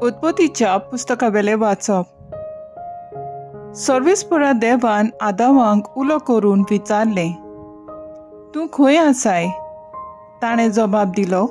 उत्पत्तीच्या पुस्तकावेलें वाचप. सर्वेस्परा देवान आदावांक उलो करून विचारलें, तूं खंय आसाय? ताणें जबाब दिलो,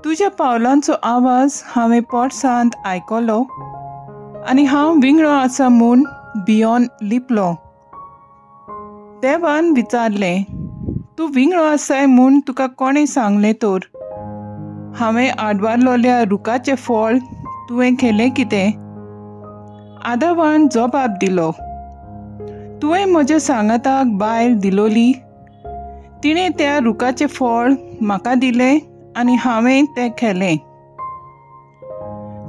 तुज्या पावलांचो आवाज हांवें पोरसांत आयकलो आनी हांव विंगळो आसा म्हूण भियोन लिपलो. देवान विचारलें, तूं विंगळो आसाय म्हूण तुका कोणें सांगलें तर? हांवें आडवारलोल्या रुखाचें फळ तुवें खेलें कितें? आदावान जबाब दिलो, तुवें म्हज्या सांगाताक बायल दिलोली, तिणें त्या रुखाचें फळ म्हाका दिलें आनी हांवें तें खेलें.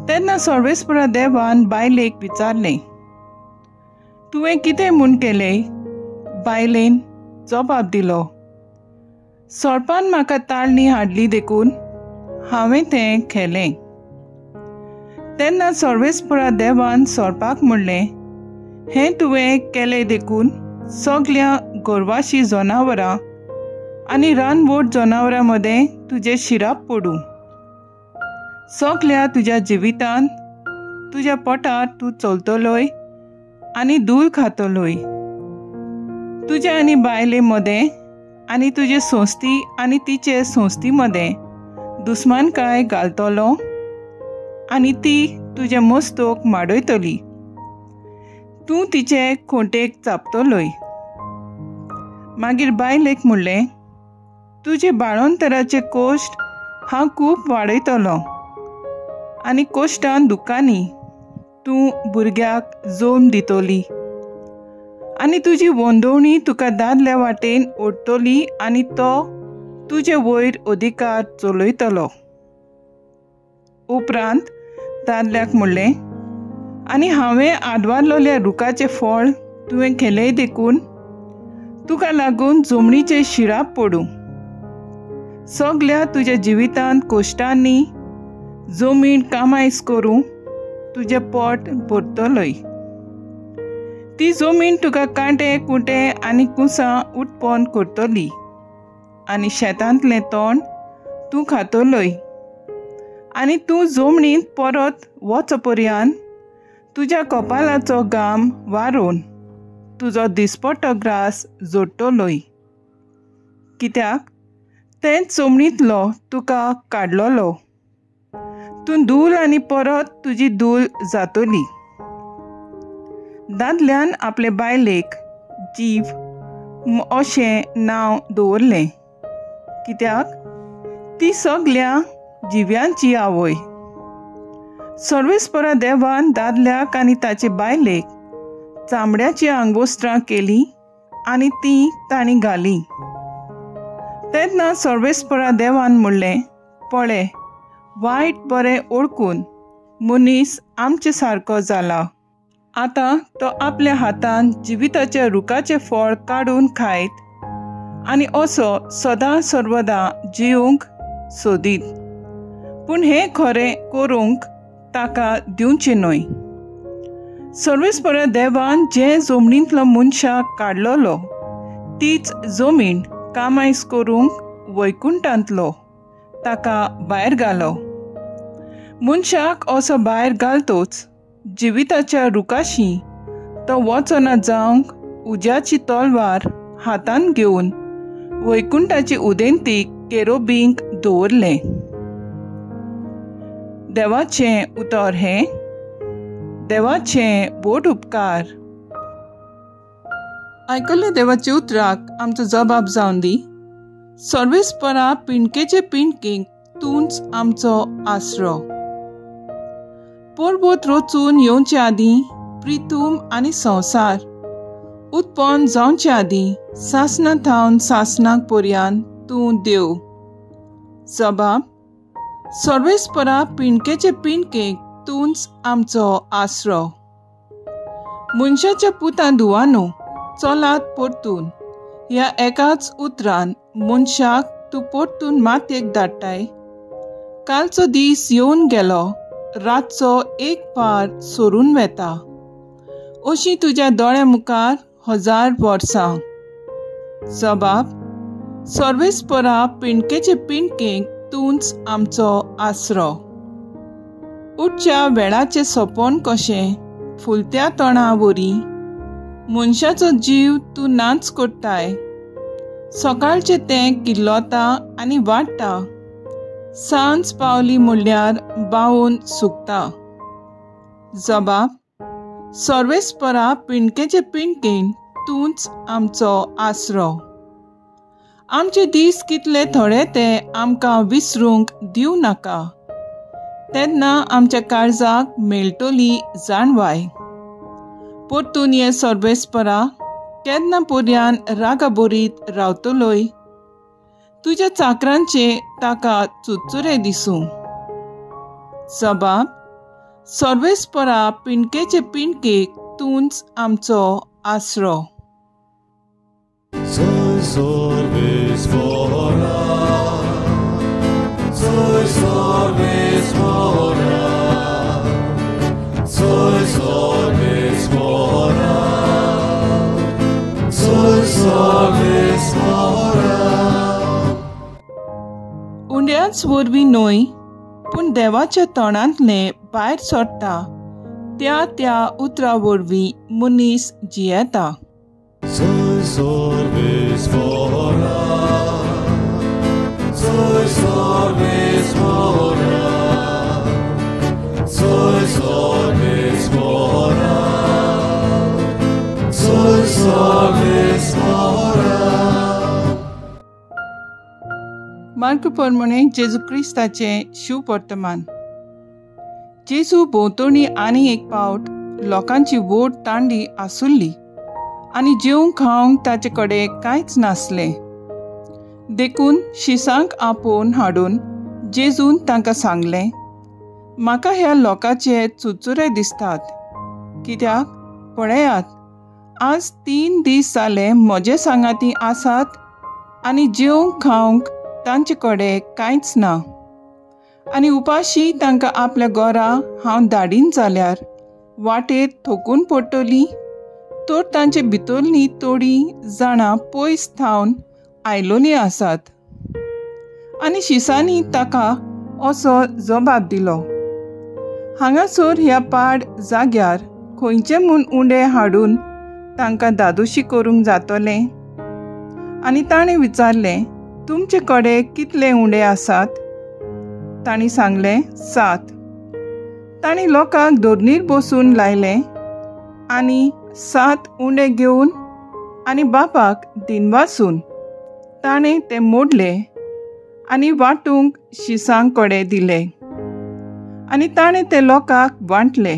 तेन्ना सर्वेस्परा देवान बायलेक विचारलें, तुवें कितें म्हूण केलें? बायलेन जबाब दिलो, सोरपान म्हाका ताळणी हाडली देखून हांवें तें खेलें. तेन्ना सर्वेस्परा देवान सोरपाक म्हणलें, हें तुवें केलें देखून सगल्या गोरवाशी जनावरां आनी रानवट जनावरां मदें तुजें शिराप पडूं. सगल्या तुज्या जिवितांत तुज्या पोटार तूं चलतलोय आनी धूल खातलोय. तुज्या आनी बायले मदें आनी तुजे संस्थी आनी तिचे संस्थी मदें दुस्मानकाय घालतलो आनी ती तुज्या मस्तोक माडयतली, तूं तिचे खोंटेक चापतलोय. मागीर बायलेक म्हणलें, तुजे बाळंतराचे कोश्ट हांव खूब वाडयतलो आनी कोश्टान दुकांनी तूं भुरग्याक जल्म दितली आनी तुजी वंदोवणी तुका दादल्या वाटेन ओडटली आनी तो तुजे वयर अधिकार चलयतलो. उपरांत दादल्याक म्हणलें, आनी हांवें आडवारलोल्या रुखाचें फळ तुवें खेलें देखून तुका लागून जमनीचें शिराप पडूं. सगल्या तुज्या जिवितांत कोश्टांनी जमीन कामायस करूं तुजें पोट भरतलोय. ती जमीन तुका कांटे कुंटे आनी कुसां उत्पन्न करतली आनी शेतांतलें तण तूं खातलोय आनी तूं जमनींत परत वच पर्यान तुज्या कपालाचो घाम वारोवन तुजो दिसपट्टो ग्रास जोडटलोय. कित्याक तेंच जमनींतलो तुका काडलोलो. तूं धूल आनी परत तुजी धूल जातली. दादल्यान आपले बायलेक जीव अशें नांव दवरलें, कित्याक ती सगल्या जिव्यांची आवय. सर्वेस्परा देवान दादल्याक आनी ताचे बायलेक चामड्याचीं आंगवस्त्रां केलीं आनी तीं तांणी घालीं. तेन्ना सर्वेस्परा देवान म्हणलें, पळय, वायट बरें ओळखून मनीस आमचे सारको जाला. आतां तो आपल्या हातान जिविताच्या रुखाचें फळ काडून खायत आनी असो सदां सर्वदां जिवंक सोदीत, पूण हें खरें करूंक ताका दिवचें न्हय. सर्वेस्परा देवान जे जमनींतलो मनशाक काडलोलो तीच जमीन कामायस करूंक वैकुंठांतलो ताका भायर घालो. मनशाक असो भायर घालतोच जिविताच्या रुखाशी तो वचना जावंक उज्याची तलवार हातांत घेवन वैकुंठाची उदेंतीक केरोबींक दवरलें. देवाचें उतर हें. देवाचें बोट उपकार. आयकल्ल्या देवाच्या उतराक आमचो जबाब जावन दी. सर्वेस्परा पिंडकेचे पिंडकेक तूंच आमचो आसरो. पर्वत रचून येवचे आदीं प्रितूम आनी संवसार उत्पन्न जावचे आदीं सासना थावन सासनाक पर्यान तूं देव. जबाब, सर्वेस्परा पिंडकेचे पिंडकेक तूंच आमचो आसरो. मनशाच्या पुतां धुवानो चलात परतून ह्या एकाच उतरान मनशाक तूं परतून मातयेक धाडटाय. कालचो दीस येवन गेलो, रातचो एक पार सोरून वेता, अशी तुज्या दोळ्या मुखार 1000 वर्सां. जबाब, सर्वेस्परा पिंडकेचे पिंडकेक तूंच आमचो आसरो. उठच्या वेळाचें सपन कशें फुलत्या तणा वरी मनशाचो जीव तूं नाच करताय. सकाळचें तें किल्लता आनी वाडटा, सांज पावली म्हणल्यार बावून सुकता. जबाब: सर्वेस्परा पिंडकेचे पिंडकेन तूंच आमचो आसरो. आमचे दीस कितले थोडे ते आमकां विसरूंक दिवं नाका, तेन्ना आमच्या काळजाक मेळटली जाणवाय. परतून ये सर्वेस्परा, केन्ना पर्यान रागाबरीत रावतलोय? तुज्या चाकरांचे ताका चुरचुरे दिसूं. जबाब: सर्वेस्परा पिंडकेचे पिंडकेक तूंच आमचो आसरो. उंड्याच वरवीं न्हय, पूण देवाच्या तोंडांतलें भायर सरता त्या त्या उतरा वरवीं मनीस जियेता. मार्क प्रमाणे जेजू क्रिस्ताचें शिववर्तमान. जेजू भोंवतणी आनी एक पावट लोकांची व्हड तांडी आसुल्ली आनी जेवंक खावंक ताचे कडेन कांयच नासलें. देखून शिसांक आपोवन हाडून जेजून तांकां सांगलें, म्हाका ह्या लोकांचे चुरचुरे दिसतात, कित्याक पळयात आज 3 दीस जाले म्हजे सांगाती आसात आनी जेवंक खावंक तांचे कडेन कांयच ना. आनी उपाशी तांकां आपल्या घरा हांव धाडीन जाल्यार वाटेर थकून पडटली, तर तांचे भितरलीं थोडीं जाणां पयस थावन आयलोलीं आसात. आनी शिसांनी ताका असो जबाब दिलो, हांगासर ह्या पाड जाग्यार खंयचे म्हूण उंडे हाडून तांकां दादोशी करूंक जातलें? आनी ताणें विचारलें, तुमचे कडेन कितले उंडे आसात? तांणी सांगलें, 7. तांणी लोकांक धरणीर बसून लायलें आनी 7 उंडे घेवन आनी बापाक दिनवासून ताणें ते मोडले आनी वांटूंक शिसां कडेन दिले. आनी ताणें ते लोकांक वांटले.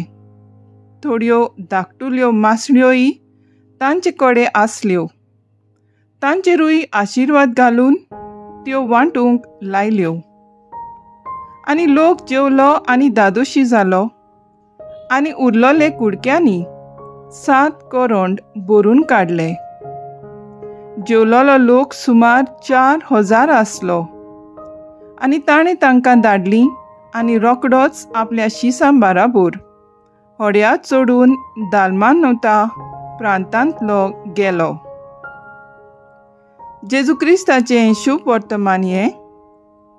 थोड्यो धाकटुल्यो मासळ्योय तांचे कडेन आसल्यो, तांचेरूय आशिर्वाद घालून त्यो वांटूंक लायल्यो. आनी लोक जेवलो आनी दादोशी जालो आनी उरलोले कुडक्यांनी 7 करंड भरून काडले. जेवलोलो लोक सुमार 4000 आसलो. आनी ताणें तांकां धाडलीं आनी रोकडोच आपल्या शिसां बाराबोर होड्या चडून दालमानोता प्रांतांतलो गेलो. जेजू क्रिस्ताचें शुभ वर्तमान हें.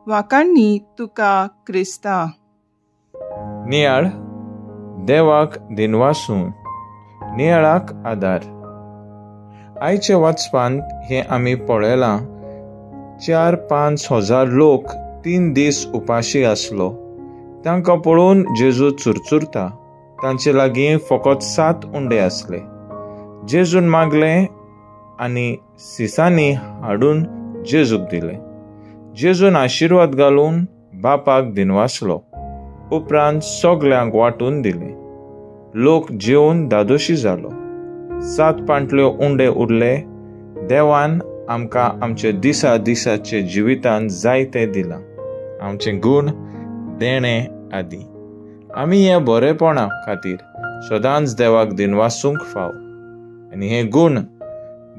वाकांनी तुका क्रिस्ता. नियाळ देवाक दिनवासून नियाळाक आदार. आयच्या वाचपांत हें आमी पळयलां, 4-5 हजार लोक 3 दीस उपाशी आसलो. तांकां पळोवन जेजू चुरचुरता. तांचे लागीं फकत 7 उंडे आसले. जेजून मागले आनी सिसांनी हाडून जेजूक दिले. जेजून आशिर्वाद घालून बापाक दिनवासलो. उपरांत सगल्यांक वांटून दिले. लोक जेवन दादोशी जालो. 7 पांटल्यो उंडे उरले. देवान आमकां आमचे दिसा दिसाचे जिवितान जायते दिलां, आमचे गूण देणे आदी. आमी ह्या बरेपणा खातीर सदांच देवाक दिनवासूंक फाव आनी हे गूण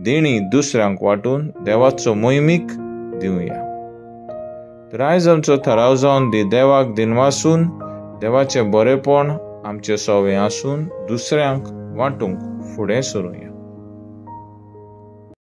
देणी दुसऱ्यांक वांटून देवाचो मोहिमीक दिवया. तर आयज आमचो थाराव जावन दी, देवाक दिनवासून देवाचें बरेपण आमचें सवे आसून दुसऱ्यांक वांटूंक फुडें सरुया.